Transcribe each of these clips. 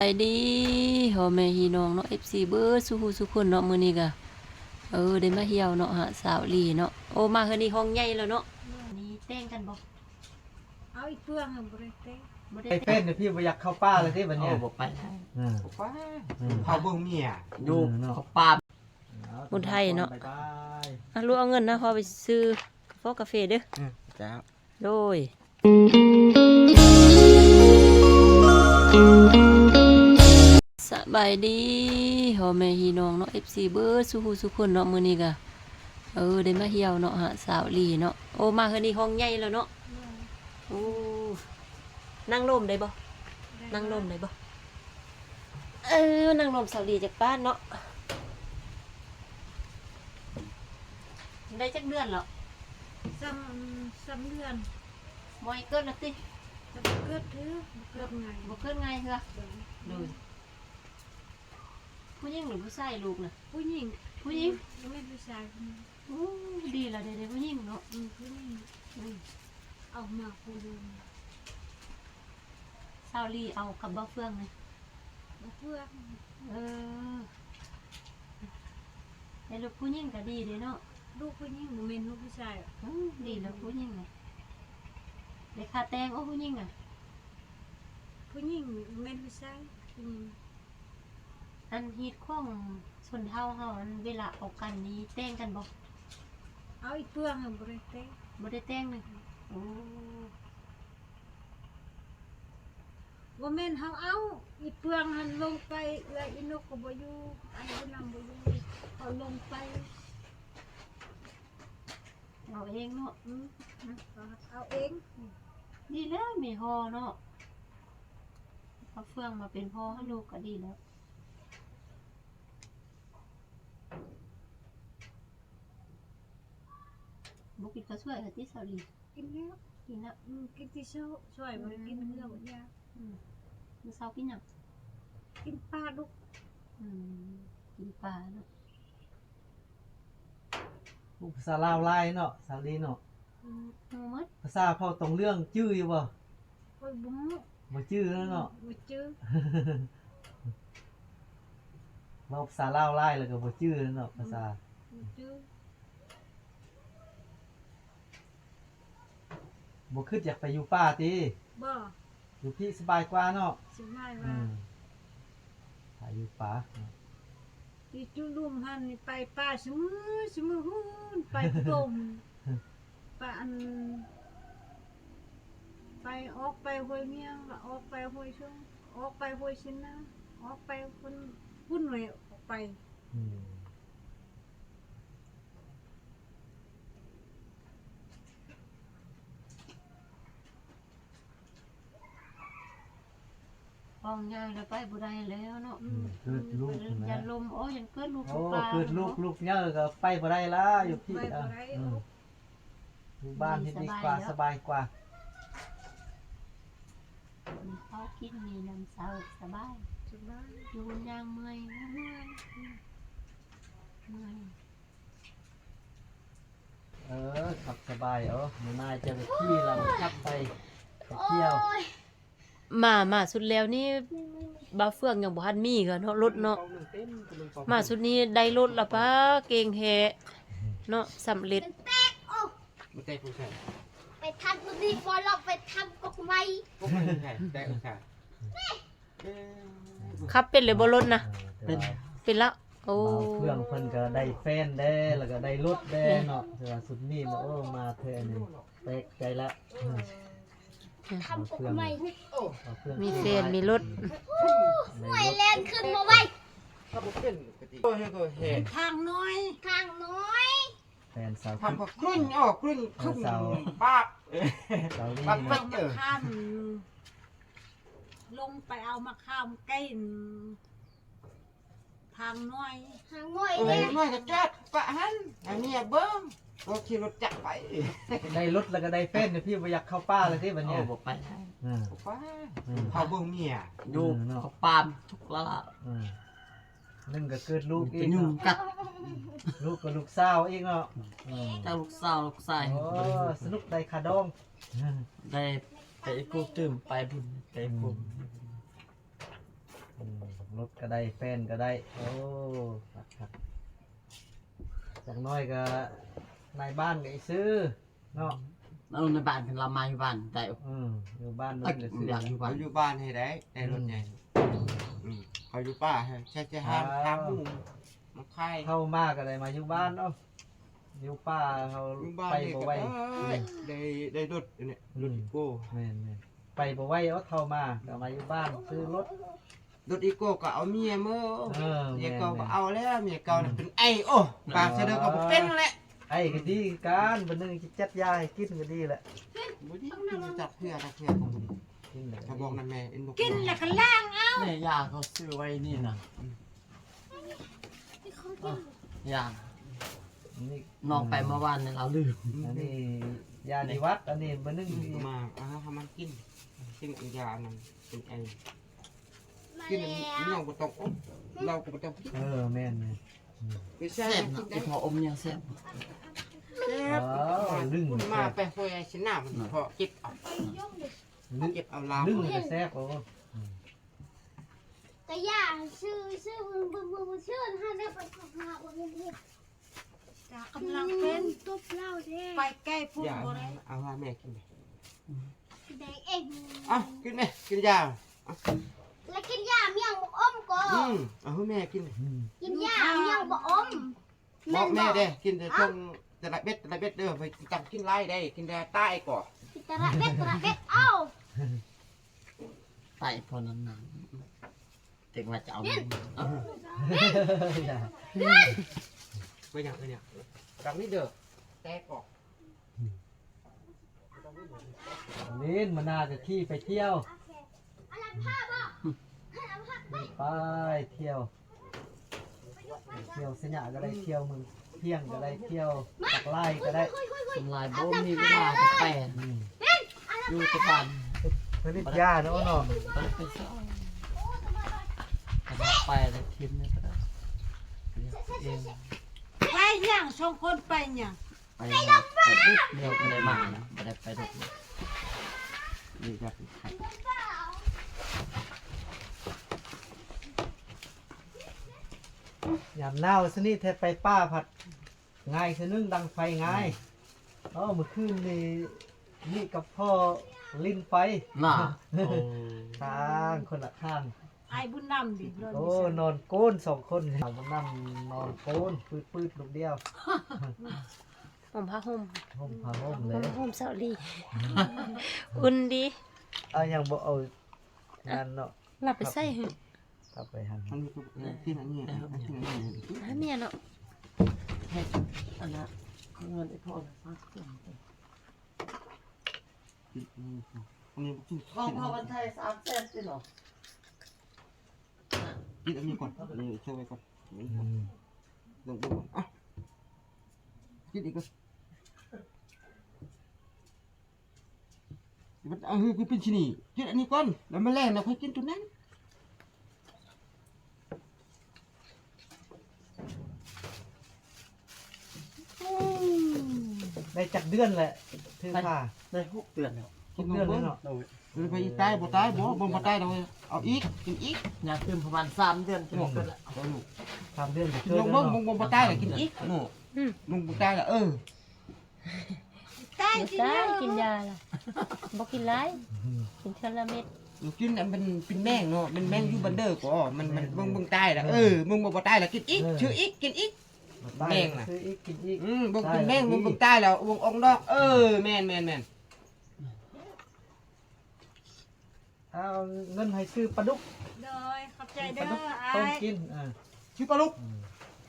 ສະບາຍດີພໍ່ແມ່ພີ່ນ້ອງເນາະ ເອັຟຊີ ເບິດສູ່ຜູ້ສູ່ຄົນເນາະ. ມື້ນີ້ກະ ເອີ ໄດ້ມາທ່ຽວເນາະ ຫາສາວລີເນາະ. ໂອ້ ມາເຮືອນນີ້ຫ້ອງໃຫຍ່ແລ້ວເນາະ. ນີ້ແຕ່ງກັນບໍ່? ເອົາອີກເພື່ອງ ບໍ່ໄດ້ແຕ່ງ ບໍ່ໄດ້ແຕ່ງ. ໄອ້ເຟນນີ້ ພີ່ບໍ່ຢາກເຂົ້າປ່າແລ້ວເດ້ບັດນີ້. ໂອ້ ບໍ່ໄປ ເອີ ບໍ່ໄປ ເອີ ເຂົ້າເບິ່ງເມຍຢູ່ ເອີ ເນາະ ເຂົ້າປ່າ. ບຸນໄທເນາະ. ບາຍບາຍ. ອ່ະ ລູກເອົາເງິນນະ ພໍ່ໄປຊື້ກາໂຟກາເຟເດີ້. ເອີ ເຈົ້າ. ໂດຍ ສະບາຍດີພໍ່ແມ່ພີ່ນ້ອງເນາະ ເອັຟຊີ ເບິດສູ່ຜູ້ສູ່ຄົນເນາະ. ມື້ນີ້ກະ ເອີ ໄດ້ມາທ່ຽວເນາະ ຫາສາວລີເນາະ. ໂອ້ ມາເຮືອນນີ້ຫ້ອງໃຫຍ່ແລ້ວເນາະ. ໂອ້ ນັ່ງລົມໄດ້ບໍ່? ນັ່ງລົມໄດ້ບໍ່? ເອີ ນັ່ງລົມສາວລີຈັກປານເນາະ. ໄດ້ຈັກເດືອນແລ້ວ? ສາມ ສາມເດືອນ. ບໍ່ໃຫ້ເກີດແລ້ວຕິ? ຈະບໍ່ເກີດເທື່ອ ບໍ່ເກີດງ່າຍ ບໍ່ເກີດງ່າຍເທື່ອ. ໂດຍ ຜູ້ຍິງຫຼືຜູ້ຊາຍລູກນະ? ຜູ້ຍິງ. ຜູ້ຍິງ? ບໍ່ແມ່ນຜູ້ຊາຍ. ໂອ້ ດີລະ ໄດ້ ໄດ້ຜູ້ຍິງເນາະ. ອືມ ຜູ້ຍິງ. ອືມ ເອົາມາຜູ້ດຽວ. ສາວລີເອົາກັບບ່າວເຟືອງນະ? ບ່າວເຟືອງ. ເອີ ໄດ້ລູກຜູ້ຍິງກະດີເດ້ເນາະ. ລູກຜູ້ຍິງ ບໍ່ແມ່ນລູກຜູ້ຊາຍ. ອືມ ດີແລ້ວຜູ້ຍິງນະ. ໄດ້ຄ່າແຕ່ງ ໂອ້ ຜູ້ຍິງນະ. ຜູ້ຍິງ ບໍ່ແມ່ນຜູ້ຊາຍ ຜູ້ຍິງ. ອັນຮີດຂອງຊົນເຜົ່າເຮົາ ອັນເວລາເອົາກັນນີ້ແຕ່ງກັນບໍ່? ເອົາອີກເພື່ອງ ບໍ່ໄດ້ແຕ່ງ ບໍ່ໄດ້ແຕ່ງເລີຍ. ໂອ້ ບໍ່ແມ່ນເຮົາເອົາ ອີເປືອງຫັ້ນລົງໄປ ແລ້ວອີນົກກໍບໍ່ຢູ່ ອັນອີນຳບໍ່ຢູ່ ເຂົາລົງໄປ ເອົາເອງເນາະ. ອືມ ເອົາເອງ. ດີແລ້ວມີພໍ່ເນາະ ເອົາເຟືອງມາເປັນພໍ່ໃຫ້ລູກກໍດີແລ້ວ. ບໍ່ກິນເຂົ້າສວຍເລີຍຕິສາວລີ? ກິນແລ້ວ ກິນແລ້ວ. ອືມ ກິນແຕ່ເຊົ້າ ສວຍບໍ່ໄດ້ກິນເທື່ອ ອືມ ບໍ່ຢາກ. ອືມ ມື້ເຊົ້າກິນຫຍັງ? ກິນປາດຸກ. ອືມ ກິນປາເນາະ. ຮູ້ພາສາລາວຫຼາຍເນາະ ສາວລີເນາະ. ອືມ ຮູ້ໝົດ. ພາສາເຜົ່າຕົງເລື່ອງຈື່ຢູ່ບໍ່? ຂ້ອຍບໍ່ຮູ້ ບໍ່ຈື່ແລ້ວເນາະ. ອືມ ບໍ່ຈື່. ເວົ້າພາສາລາວຫຼາຍແລ້ວກໍບໍ່ຈື່ແລ້ວເນາະ ອືມ ພາສາ ບໍ່ຈື່. ບໍ່ຄິດຢາກໄປຢູ່ປ່າຕິ? ບໍ່. ຢູ່ພີ້ສະບາຍກວ່າເນາະ. ສະບາຍວ່າ ອືມ ໄປຢູ່ປ່າເນາະ. ຢູ່ຈຸລຸມຫັ້ນນີ້ໄປປ່າສະມື້ ສະມື້ພຸ້ນ ໄປດົງ ໄປອັນ ໄປ ອອກໄປຫ້ວຍມຽງ ລະອອກໄປຫ້ວຍຊົງ ອອກໄປຫ້ວຍຊິນນາ ອອກໄປພຸ້ນ ພຸ້ນແຫຼະ ອອກໄປ. ອືມ ຫ້ອງໃຫຍ່ແລ້ວໄປບໍ່ໄດ້ແລ້ວເນາະ. ອືມ ເກີດລູກ ເກີດລູກນະ ຢ້ານລົມ ໂອ້ ຢ້ານເກີດລູກ ໂອ້ ຢູ່ປ່າ ເກີດລູກເນາະ. ລູກໃຫຍ່ກໍໄປບໍ່ໄດ້ລະ ຢູ່ພີ້ ໄປບໍ່ໄດ້. ອືມ ຢູ່ບ້ານທີ່ດີກວ່າ ສະບາຍກວ່າ. ມີເຂົ້າກິນ ມີນ້ຳເຊົາ ສະບາຍ ສະບາຍ. ຢູ່ຍ່າງເມື່ອຍ ເມື່ອຍ ເມື່ອຍ. ເອີ ຂັບສະບາຍ. ເອີ ມື້ໜ້າເຈົ້າໄປຂີ່ລຳຂັບໄປ ໄປທ່ຽວ. ມາ ມາສຸດແລ້ວນີ້ ບ່າວເຟືອງຍັງບໍ່ທັນມີເທື່ອເນາະ ລົດເນາະ. ມາສຸດນີ້ໄດ້ລົດລະປາ ເກັ່ງແທ້ເນາະ ສຳເລັດ. ບໍ່ແຕກ ບໍ່ແຕກ ໄປທຳຕົວນີ້ບໍ່ລອກ ໄປທຳກົກໄມ້ ກົກໄມ້ແທ້ ແຕກແທ້. ຂັບເປັນແລ້ວບໍ່ລົດນະ? ເປັນ ເປັນລະ. ໂອ້ ບ່າວເຟືອງເພິ່ນກໍໄດ້ແຟນແດ່ ແລ້ວກໍໄດ້ລົດແດ່ເນາະ. ແຕ່ວ່າຊຸດນີ້ນະ ໂອ້ ມາແທ້ນີ້ແປກໃຈລະ. ທຳກົກໄມ້ ມີແຟນມີລົດ. ໂອ້ ຫ້ວຍແລ່ນຂຶ້ນມາໄວ. ທາງນ້ອຍ ທາງນ້ອຍ. ແຟນສາວ ທຳກໍກຣຶ້ນ ເອີ ກຣຶ້ນ ເອີ ສາວ ປາບ ສາວລີ ປາບເປັດ ເອີ ມາຂ້າມ ລົງໄປເອົາມາຂ້າມໄກ ທາງນ້ອຍ ທາງນ້ອຍ ເອີ ເດ້ ທາງນ້ອຍກໍຈອດປະຫັ້ນ ໃຫ້ເມຍເບິ່ງ ກໍຂີ່ລົດຈັກໄປ. ໄດ້ລົດແລ້ວກໍໄດ້ແຟນ ພີ່ບໍ່ຢາກເຂົ້າປ່າແລ້ວຕິບັດນີ້? ໂອ້ ບໍ່ໄປ ເອີ ບໍ່ໄປ ເອີ ເຂົ້າເບິ່ງເມຍ ຢູ່ ເອີ ເນາະ ເຂົ້າປ່າທຸກລະລະ ເອີ. ໜຶ່ງກໍເກີດລູກອີກເນາະ ລູກກໍລູກສາວອີກເນາະ. ເອີ ທັງລູກສາວລູກຊາຍ ໂອ້ ສະໜຸກໄດ້ຄາດອງ ໄດ້ໄປອີກກຸ່ມຕື່ມ ໄປບຸນໄປກຸ່ມ ອືມ ໄປ ລົດກະໄດ້ ແຟນກະໄດ້. ໂອ້ ຄັກໆ ຈັກໜ້ອຍກະນາຍບ້ານກະຊິຊື້ເນາະ. ເອີ ນາຍບ້ານເພິ່ນລາມາຢູ່ບ້ານໄດ້. ອື ຢູ່ບ້ານ ເອີ ຢູ່ບ້ານ ຢູ່ບ້ານໃຫ້ໄດ້ ໄດ້ລົດໃຫຍ່. ອື ເຂົາຢູ່ປ່າໃຫ້ໃຊ້ ໃຊ້ຮ້ານ ຂາໝູ ມາຂາຍ. ເຮົາມາກະໄດ້ມາຢູ່ບ້ານເນາະ. ຢູ່ປ່າເຮົາໄປບໍ່ໄຫວ ໄດ້ ໄດ້ລົດອັນນີ້ ລົດອີໂກ້. ແມ່ນໆ ໄປບໍ່ໄຫວເອົາເຂົ້າມາ ກະມາຢູ່ບ້ານຊື້ລົດ. ລົດອີໂກ້ກະເອົາເມຍເມີ. ເອີ ເມຍເກົ່າກະເອົາແລ້ວ ເມຍເກົ່ານະເປັນໄອ. ໂອ້ ປາກຊະເດີກະບໍ່ເປັນແຫຼະ. ໄອກະດີຄືກັນ ມື້ໜຶ່ງຊິຈັດຢາໃຫ້ກິນກະດີແຫຼະ. ບໍ່ດີ ກິນຈັກເທື່ອ ຈັກເທື່ອກະບໍ່ດີ. ກິນແລ້ວ ກະບອກນຳແມ່ ກິນແລ້ວກະລ້າງເອົາ. ແມ່ ຢາເຂົາຊື້ໄວ້ນີ້ນະ. ອ່ະ ຢາ ນ້ອງໄປເມື່ອວານນີ້ລາວລືມ. ອັນນີ້ຢານິວັດ ອັນນີ້ມື້ໜຶ່ງ ມາ ເອົາໃຫ້ມັນກິນ ກິນອັນຢາອັນນັ້ນ ກິນໄອ ກິນອັນນີ້ບໍ່ຕ້ອງອົບ ເຫຼົ້າກະບໍ່ຕ້ອງກິນ. ເອີ ແມ່ນໆ ແຊບເນາະ ກິນໄດ້ ພໍອົບນີ້ແຊບ ແຊບ. ອ້າວ ດຶງ ມາໄປຫ້ວຍຊະນາ ມັນພໍເກັບເອົາ ເກັບເອົາລາວ ດຶງກະແຊບ. ໂອ້ ກະຢາຊື້ ຊື້ເບິ່ງ ເບິ່ງ ເບິ່ງ ຊື້ຫັ້ນແຫຼະ ໄປຫາບໍ່ເຫັນ. ກຳລັງເປັນ ຕົບເຫຼົ້າແທ້ ໄປໃກ້ພຸ້ນບໍ່ໄດ້. ເອົາໃຫ້ແມ່ກິນ ກິນໄດ້ເອງ. ເອົາກິນແມ່ ກິນຢາ ແລ້ວກິນຢາ ເມຍບໍ່ອົມກໍ ອື ເອົາໃຫ້ແມ່ກິນ ກິນຢາ ເມຍບໍ່ອົມ. ບອກແມ່ເດ້ ກິນແຕ່ຊ່ວງຕະລະເບັດ ຕະລະເບັດເດີ ໄປຕັງກິນຫຼາຍໄດ້ ກິນແຕ່ຕາຍກໍ ກິນຕະລະເບັດ ຕະລະເບັດ. ເອົາ ໄປພໍນຳນາ ເຕັກວ່າຈະເອົາ ເອົາ ເປັນຫຍັງ ເປັນຫຍັງ ຕັງນີ້ເດີ ແຕກກໍ ຫຼິ້ນ ມານາກະຂີ່ໄປທ່ຽວ ໄປທ່ຽວ ທ່ຽວໄຊຍະກະໄດ້ ທ່ຽວເມືອງພຽງກະໄດ້ ທ່ຽວປາກລາຍກະໄດ້. ສ່ວນຫຼາຍບໍ່ມີເວລາໄປແປນ ອື ຢູ່ແຕ່ບ້ານ ຜະລິດຢາເນາະ ເນາະ ໄປແຕ່ເຂັມນີ້ກະໄດ້ ໄປຫຍັງ ສອງຄົນໄປຫຍັງ? ໄປ ໄປເດີກ ດຽວບໍ່ໄດ້ມານະ ບໍ່ໄດ້ໄປເດີກ ນີ້ກະ ຍາມໜາວຊະນິດແທ້ ໄປປ່າພັດງ່າຍຊະໜຶ່ງ ດັງໄຟງ່າຍ. ເອີ ມື້ຄືນນີ້ ນີ້ກັບພໍ່ຫຼິ້ນໄຟນະ. ໂອ້ ທາງຄົນລະທາງ ອ້າຍບຸນນຳດິ. ໂອ້ ນອນໂກນສອງຄົນ ອ້າຍບຸນນຳນອນໂກນ ປືດໆ ລູກດຽວ. ຫົ່ມຜ້າຫົ່ມ ຫົ່ມຜ້າຫົ່ມເລີຍ ຫົ່ມເຊົາລີ ອຸ່ນດີ. ເອົາ ຍັງບໍ່ເອົານັ້ນເນາະ ລະໄປໃສຫື? ເອົາໄປຫັ້ນ ອັນນີ້ຄື ເອີ ກິນອັນນີ້ ເອີ ກິນອັນນີ້ ໃຫ້ເມຍເນາະ ໃຫ້ອັນນະ ເອົາເງິນໃຫ້ພໍ່ນະ ຝາກເຄື່ອງ ອັນນີ້ບໍ່ກິນ ຂອງພໍ່ວັນໄທສາມແສນຕິເນາະ. ກິນອັນນີ້ກ່ອນ ອັນນີ້ຊ່ວຍໄວ້ກ່ອນ ອືມ ເບິ່ງ ເບິ່ງ ອ່ະ ກິນອີກກ່ອນ ເອົາ ຄືເປັນຊິນີ້ ກິນອັນນີ້ກ່ອນ ແລ້ວມາແລງນະ ຄ່ອຍກິນໂຕນັ້ນ. ໄດ້ຈັກເດືອນແລ້ວ ຖືກພາ? ໄດ້ຫົກເດືອນແລ້ວ. ຫົກເດືອນແລ້ວເນາະ. ໂດຍ ເອີ ໄປອີກ ຕາຍບໍ່ຕາຍບໍ່ ເບິ່ງບໍ່ຕາຍດອກ ເອົາອີກ ກິນອີກ. ຍາຕື່ມປະມານສາມເດືອນ ກິນໝົດແລ້ວ. ສາມເດືອນ ເບິ່ງ ເບິ່ງບໍ່ຕາຍແລ້ວກິນອີກ. ອືມ ເບິ່ງບໍ່ຕາຍແລ້ວ ເອີ ຕາຍ ບໍ່ຕາຍ ກິນຢາລະ ບໍ່ກິນຫຼາຍ ກິນເທື່ອລະເມັດ. ກິນອັນມັນເປັນແມງເນາະ ແມ່ນແມງຢູ່ບັນເດີກໍ ມັນ ມັນ ແມ່ນ ເບິ່ງ ເບິ່ງຕາຍລະ ເອີ ເບິ່ງບໍ່ຕາຍລະກິນອີກ ເອີ ຊື້ອີກ ກິນອີກ ແມງນະ ຊື້ອີກ ກິນອີກ. ອືມ ເບິ່ງເປັນແມງ ເບິ່ງ ເບິ່ງຕາຍລະ ເບິ່ງອອກດອກ. ເອີ ແມ່ນໆໆ. ເອົາເງິນໃຫ້ຊື້ປາດຸກ. ໂດຍ ຂອບໃຈເດີ ປາດຸກ ອ້າຍ ຕົ້ມກິນ. ເອີ ຊື້ປາດຸກ.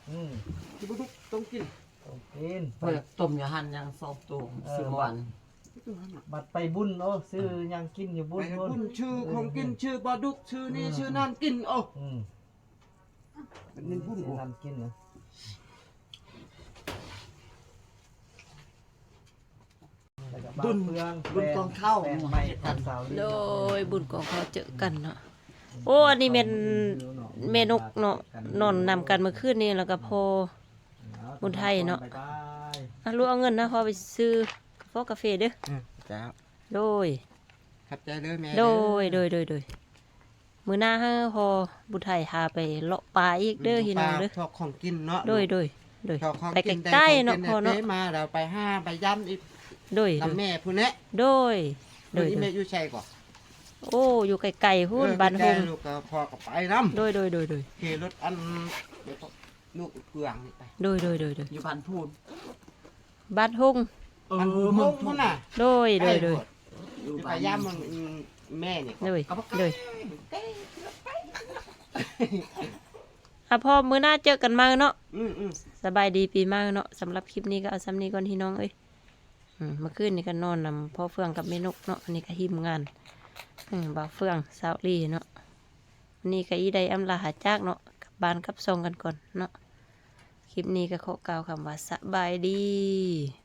ອືມ ອືມ ຊື້ປາດຸກ ຕົ້ມກິນ ຕົ້ມກິນ. ເພິ່ນຕົ້ມຢູ່ຫັ້ນຍັງສອງໂຕ ເອີ ຊື້ມື້ວານ ບັດໄປບຸນ ໂອ້ ຊື້ຫຍັງກິນຢູ່ບຸນ ໄປບຸນ ຊື້ຂອງກິນ ເອີ ຊື້ປາດຸກ ຊື້ນີ້ ເອີ ຊື້ນັ້ນກິນ. ໂອ້ ອືມ ເປັນບຸນ ຊື້ ໂອ້ ນັ້ນກິນນະ. ບຸນ ບຸນກອງເຂົ້າ ໂດຍ ບຸນກອງເຂົ້າເຈີກັນເນາະ. ໂອ້ ອັນນີ້ແມ່ນແມ່ນົກເນາະ ນອນນຳກັນມື້ຄືນນີ້ ແລ້ວກະພໍ່ບຸນໄທເນາະ. ອ່ະ ລູກເອົາເງິນນະ ພໍ່ໄປຊື້ກາໂຟກາເຟເດີ. ອືມ ເຈົ້າ ໂດຍ ຂອບໃຈເດີແມ່. ໂດຍ ໂດຍ ໂດຍ ໂດຍ. ມື້ໜ້າໃຫ້ພໍ່ບຸນໄຖພາໄປເລາະປ່າອີກເດີ ອືມ ພີ່ນ້ອງເດີ ໄປຊອກຂອງກິນເນາະ ໂດຍ ລູກ ໂດຍ ໂດຍ ຊອກຂອງກິນ ໄປໄກໆເນາະ ໄດ້ຂອງກິນ ພໍ່ເນາະ ໄດ້ໄປມາ ແລ້ວໄປຫາໄປຢາມອີກ ໂດຍ ນຳແມ່ພຸ້ນແຫຼະ ໂດຍ ໂດຍ ໂດຍ ອີ່ແມ່ຢູ່ໃສກໍ ໂອ້ ຢູ່ໄກໆພຸ້ນ ເອີ ບ້ານຫົງ ໄກໆ ລູກກໍພໍ່ກໍໄປນຳ ໂດຍ ໂດຍ ໂດຍ ໂດຍ ຂີ່ລົດອັນ ລູກເຄືອງນີ້ໄປ ໂດຍ ໂດຍ ໂດຍ ໂດຍ ຢູ່ບ້ານພຸ້ນ ບ້ານຫົງ ເອີ ບ້ານຫົງພຸ້ນນະ ໂດຍ ໂດຍ ໂດຍ ຢູ່ ໄປຢາມ ບ້ານ ແມ່ນີ້ ໂດຍ ກໍບໍ່ໄກ ໂດຍ ໄກ ອ່ະ ພໍ່ ມື້ໜ້າເຈີກັນໃໝ່ເນາະ ອືມໆ ສະບາຍດີປີໃໝ່ເນາະ ສຳລັບຄລິບນີ້ກໍເອົາສ່ຳນີ້ກ່ອນ ພີ່ນ້ອງເອີຍ ອືມ ເມື່ອຄືນນີ້ກໍນອນນຳພໍ່ເຟືອງກັບແມ່ນົກເນາະ ອັນນີ້ກໍທີມງານ ອືມ ບ່າວເຟືອງ ສາວລີເນາະ ວັນນີ້ກໍອີໄດ້ອຳລາພາຈາກເນາະ ກັບບ້ານກັບຊ່ອງກັນກ່ອນເນາະ ຄລິບນີ້ກໍຂໍກ່າວຄຳວ່າສະບາຍດີ.